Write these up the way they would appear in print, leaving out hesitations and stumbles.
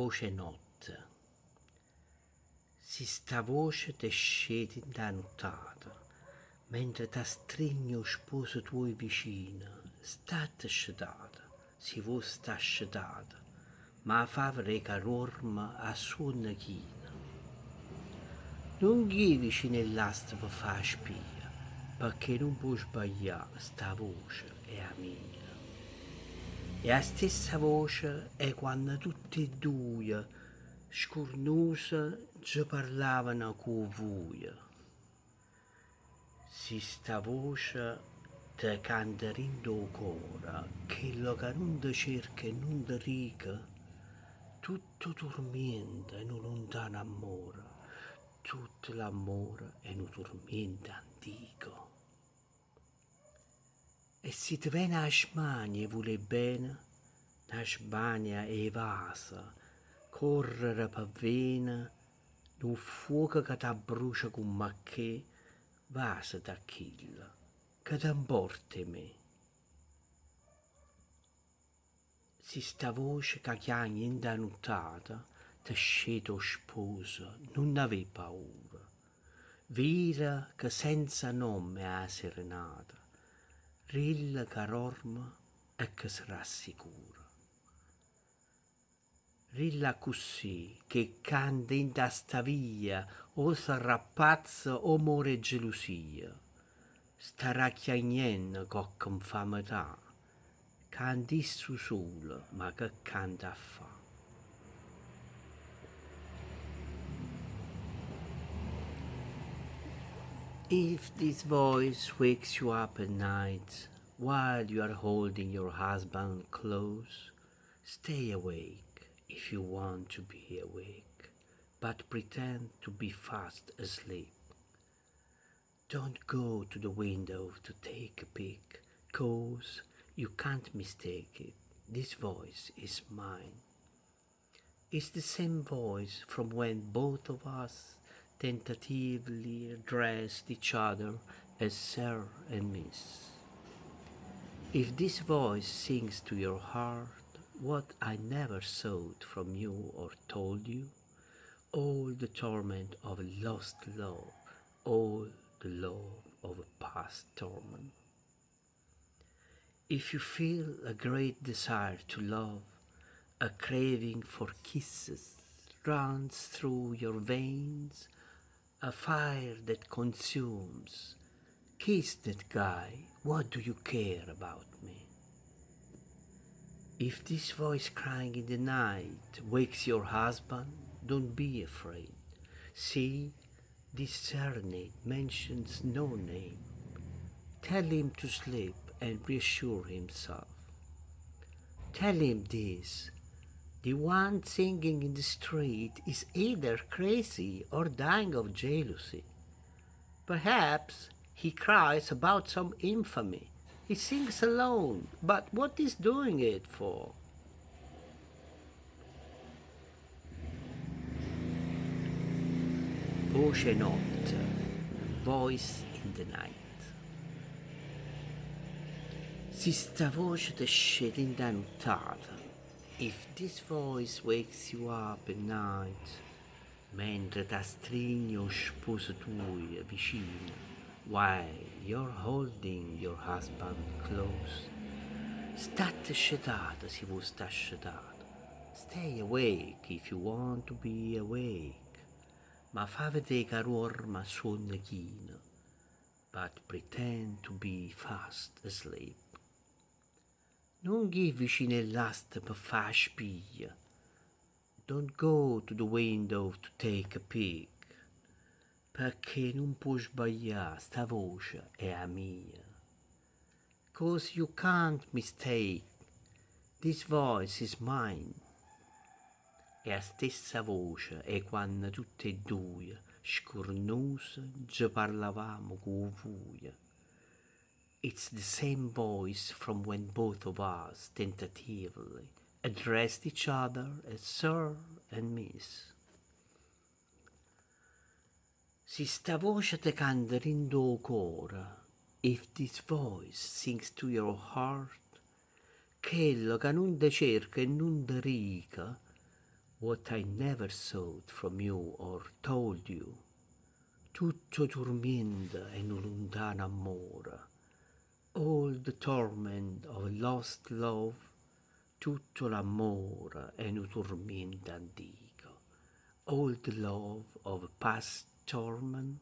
Voce 'e notte. Si 'sta voce te sceta 'int' 'a nuttata, mentre t'astrigne 'o sposo tuojo vicino, statte scetata, si vuò sta scetata, ma fa vedé ca duorme a suonno chino. Nun ghì vicino 'e llaste pe fà 'a spia, pecché nun può sbaglià, 'sta voce è 'a mia. È 'a stessa voce 'e quanno tutt' 'e duje, scurnuse, nce parlavano cu 'o vuje. Si 'sta voce te canta dint' 'o core chello ca nun te cerco e nun te dico, tutt' 'o turmiento 'e nu luntano ammore, tutto l'ammore 'e nu turmiento antico. E si te vene 'a smania 'e vulè bene, na smania 'e vase, correre p' 'e vene, nu ffuoco ca t'abbrucia comm'a che, vàsate a chillo, che te 'mporta 'e me? Si 'sta voce ca chiagne 'int' 'a nuttata te sceta 'o sposo, nun avè paura. Vire ca senza nomme è 'a serenata, dille ca dorme e ca se rassicura. Dille accussì che canta 'int' 'a 'sta via o sarrà pazzo o more 'e gelusia. Starrà chiagnenno cocche 'nfamità. Canta isso sulo, ma che canta a fà? If this voice wakes you up at night while you are holding your husband close, stay awake if you want to be awake, but pretend to be fast asleep. Don't go to the window to take a peek, 'cause you can't mistake it, this voice is mine. It's the same voice from when both of us tentatively addressed each other as Sir and Miss. If this voice sings to your heart what I never sought from you or told you, all the torment of lost love, all the love of a past torment. If you feel a great desire to love, a craving for kisses runs through your veins, a fire that consumes. Kiss that guy, what do you care about me? If this voice crying in the night wakes your husband, don't be afraid. See, this serenade mentions no name. Tell him to sleep and reassure himself. Tell him this. The one singing in the street is either crazy or dying of jealousy. Perhaps he cries about some infamy. He sings alone, but what is doing it for? Voce 'e notte, Voice in the night. Si 'sta voce te sceta 'int' 'a nuttata, If this voice wakes you up at night, mentre t'astrigne 'o sposo tuojo vicino, while you're holding your husband close, statte scetata si vuò sta scetata, stay awake if you want to be awake, ma fa vedé ca duorme a suonno chino, but pretend to be fast asleep. Nun ghì vicino 'e llaste pe fà 'a spia, Don't go to the window to take a peek, pecché nun può sbaglià, 'sta voce è 'a mia. 'Cause you can't mistake, this voice is mine. È 'a stessa voce 'e quanno tutt' 'e duje, scurnuse, nce parlavamo cu 'o vuje. It's the same voice from when both of us tentatively addressed each other as Sir and Miss. Si 'sta voce te canta dint' 'o core, If this voice sings to your heart, chello ca nun te cerco e nun te dico, What I never sought from you or told you Tutt' 'o turmiento 'e nu luntano ammore All the torment of a lost love Tutto l'ammore 'e nu turmiento antico All the love of a past torment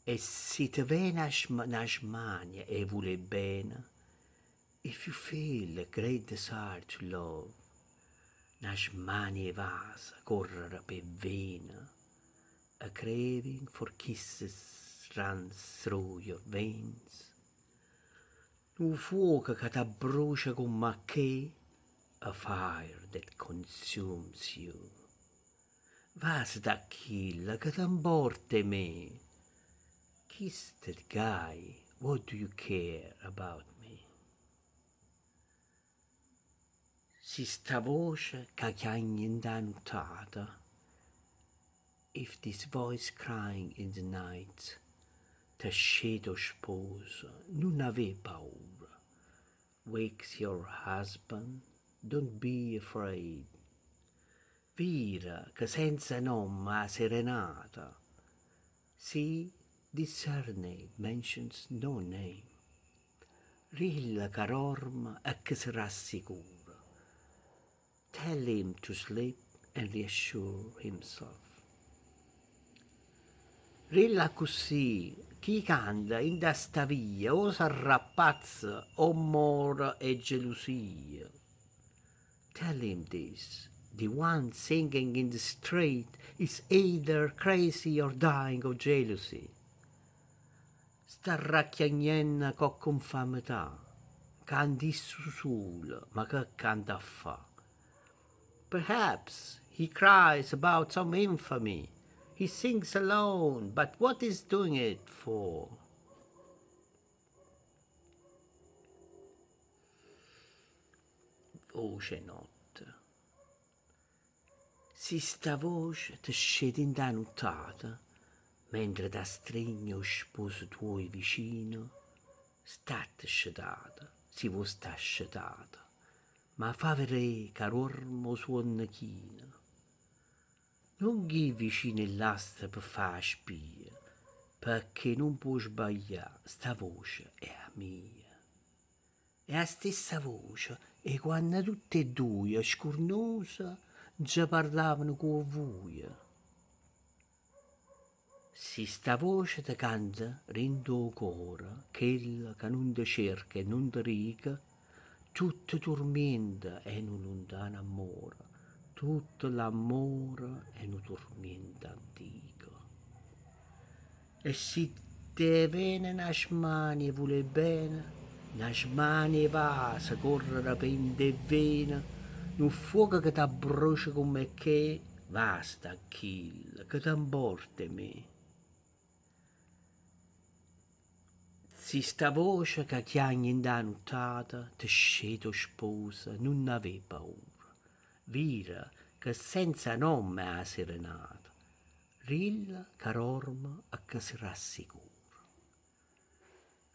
E si te vene 'na smania 'e vulè bene If you feel a great desire to love 'Na smania 'e vase correre p' 'e vene A craving for kisses runs through your veins Nu fuoco ca t'abbrucia comm'a che A fire that consumes you Vàsate a chillo che te 'mporta 'e me Kiss that guy, what do you care about me? Si 'sta voce ca chiagne 'int' 'a nuttata If this voice crying in the night Te sceta 'o sposo, nun avé paura Wakes your husband, don't be afraid Vire ca senza nomme 'a serenata See, this serenade mentions no name Dille ca dorme e che se rassicura Tell him to sleep and reassure himself Dille accussì, chi canta 'int' 'a 'sta via o sarrà pazzo o more 'e gelusia Tell him this, the one singing in the street is either crazy or dying of jealousy Starrà chiagnenno cocche 'nfamità, canta isso sulo, ma che canta a ffà? Perhaps he cries about some infamy, he sings alone, but what is doing it for? Voce 'e notte. Si 'sta voce te sceta 'int' 'a nuttata, mentre t'astrigne 'o sposo tuojo vicino, statte scetata, si vuò sta scetata, ma fa vedè ca duorme 'o suonno chino. Nun ghì vicino 'e llastre pe fà 'a spia, pecché nun può sbaglià, 'sta voce è 'a mia. È 'a stessa voce 'e quanno tutt' 'e dduie, scurnose, nce parlavano cu 'o vvuie. Si 'sta voce te canta dint' 'o core chello ca nun te cerco e nun te dico, tutt' 'o turmiento 'e nu luntano ammore, tutto l'ammore 'e nu turmiento antico. E si te vene na smania 'e vulè bene, na smania 'e vase correre pe 'int' 'e vene, nu fuoco che t'abbrucia comm' e che, vàsate a chillo che te 'mporta 'e me. Si 'sta voce ca chiagne 'int' 'a nuttata te sceta 'o sposo, nun avè paura, vire che senza nomme 'a serenata, Dille ca dorme e che se rassicura.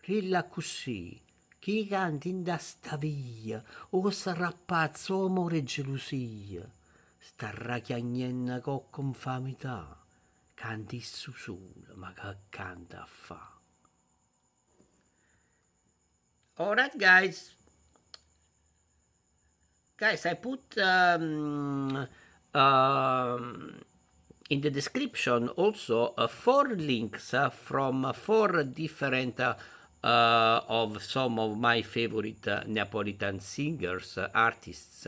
Dille accussì, chi canta 'int' 'a 'sta via o sarrà pazzo o more 'e gelusia, starrà chiagnenno cocche 'nfamità, canta isso sulo, ma che canta a ffà? Alright guys, guys I put um, um, in the description also four links from four different of some of my favorite Neapolitan singers, artists,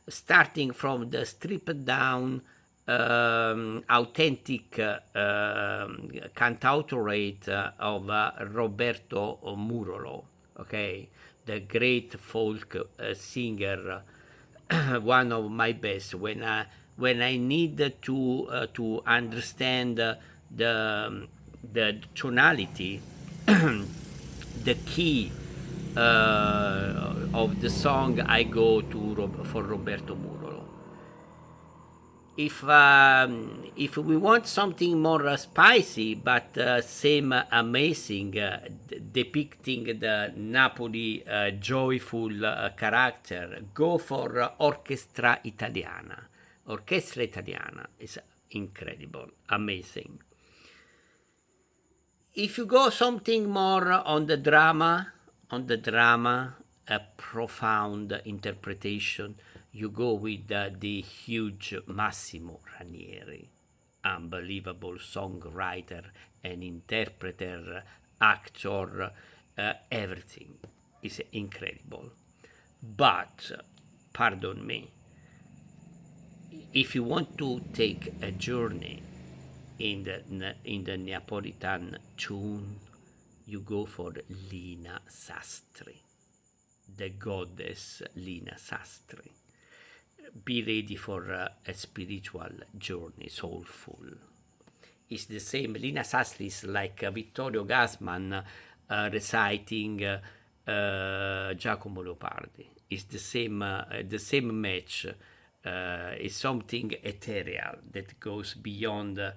starting from the stripped down um, authentic um, cantautorate of Roberto Murolo, okay, the great folk singer, one of my best. When I when I need to to understand the the tonality, the key of the song, I go to for Roberto Murolo. If we want something more spicy but same amazing, depicting the Napoli joyful character, go for Orchestra Italiana. Orchestra Italiana is incredible, amazing. If you go something more on the drama, a profound interpretation, you go with the huge Massimo Ranieri, unbelievable songwriter and interpreter, actor, everything is incredible. But, pardon me, if you want to take a journey in the Neapolitan tune, you go for Lina Sastri, the goddess Lina Sastri. Be ready for a spiritual journey, soulful. It's the same. Lina Sastri is like Vittorio Gassman reciting Giacomo Leopardi. It's the same match. It's something ethereal that goes beyond the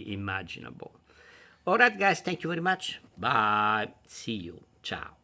imaginable. All right, guys, thank you very much. Bye. See you. Ciao.